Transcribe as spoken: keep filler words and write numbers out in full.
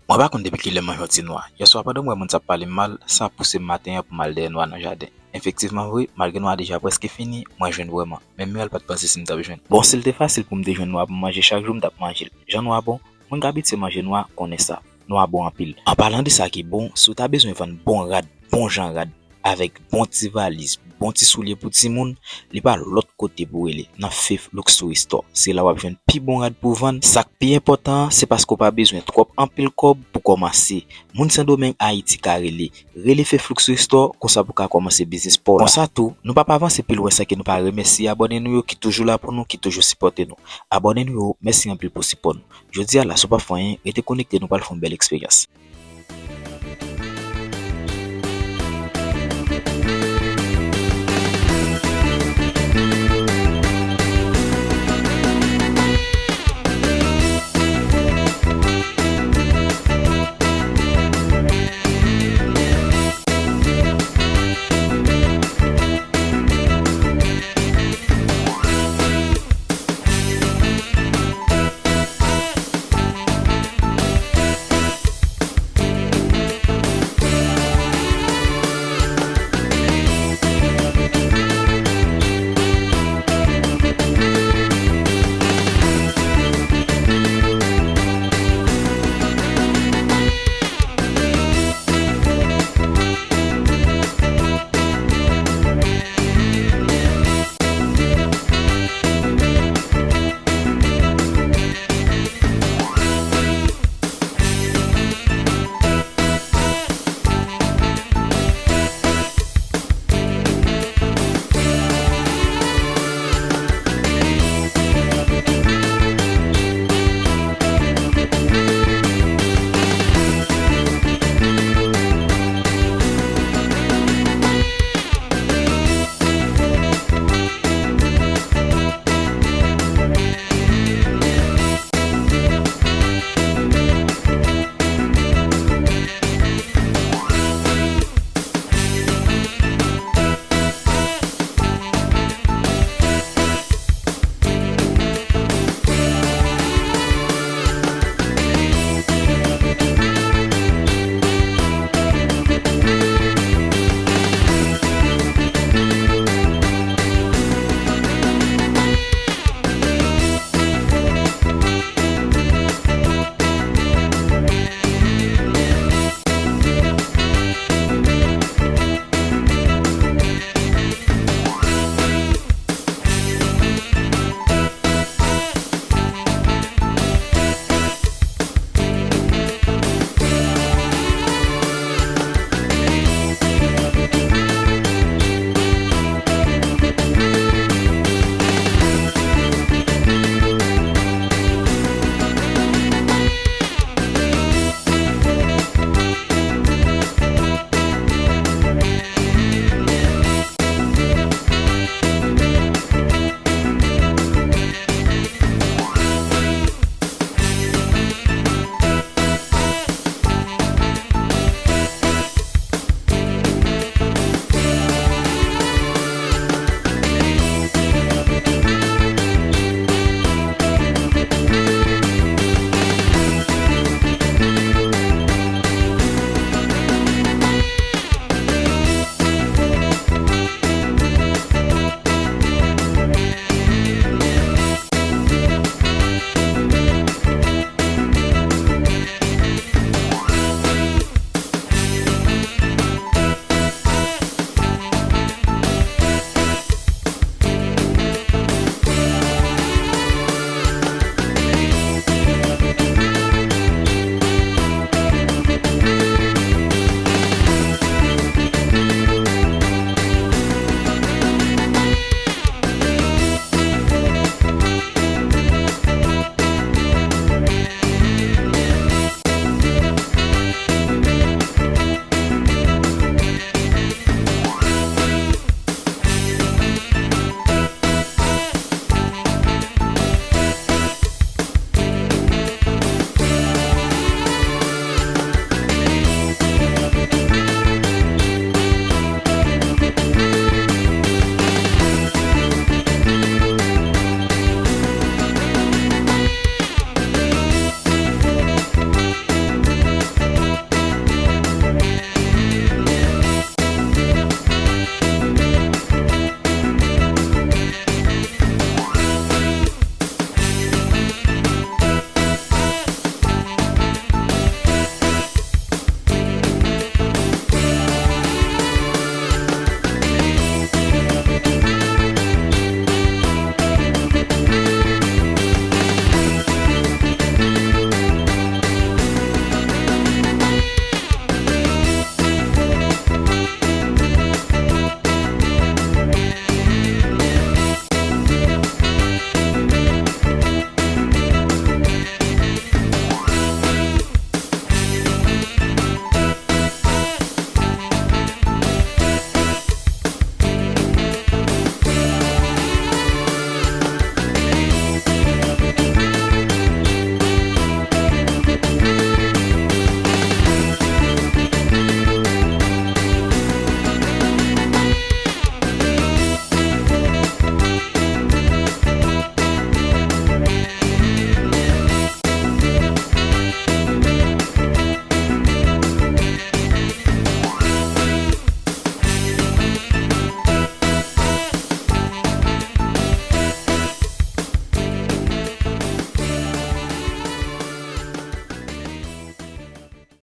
Mwen pa konn depi kilè m manje yon ti nwa. Yèswa pandan m wè moun sa ap pale m mal, sa pouse m maten an pou m al dèyè nwa nan jaden. Efektivman vre, malgre nwa a deja prèske fini, mwen jwenn vrèman. Men Muriel pa t panse si m t ap jwenn. Bon, si l te fasil pou m te jwenn nwa pou m manje chak jou, m t ap manje l. Jan nwa bon, moun k abitye manje nwa konnen sa. Nwa bon anpil. An palan de sa ki bon, si w ta bezwen vann bon rad, bon jan rad, avèk bon ti valiz, bon ti soulye pou timoun, li pa lòt kote pou rele, nan Faith Luxury Store. Se la w ap jwenn pi bon rad pou vann. Sa k pi enpòtan an, se paske w pa bezwen twòp anpil kòb pou kòmanse. Moun Sendomeng, Ayiti ka rele. Rele Faith Luxury Store, konsa pou w ka kòmanse biznis pa w la. Konsa tou, nou p ap avanse pi lwen san ke nou pa remèsye abòne nou yo ki toujou la pou nou, ki toujou sipòte nou. Abòne nou yo, mèsi anpil pou sipò nou. Jodi a la, si w p ap fè anyen, rete konekte, nou pral fè yon bèl eksperyans.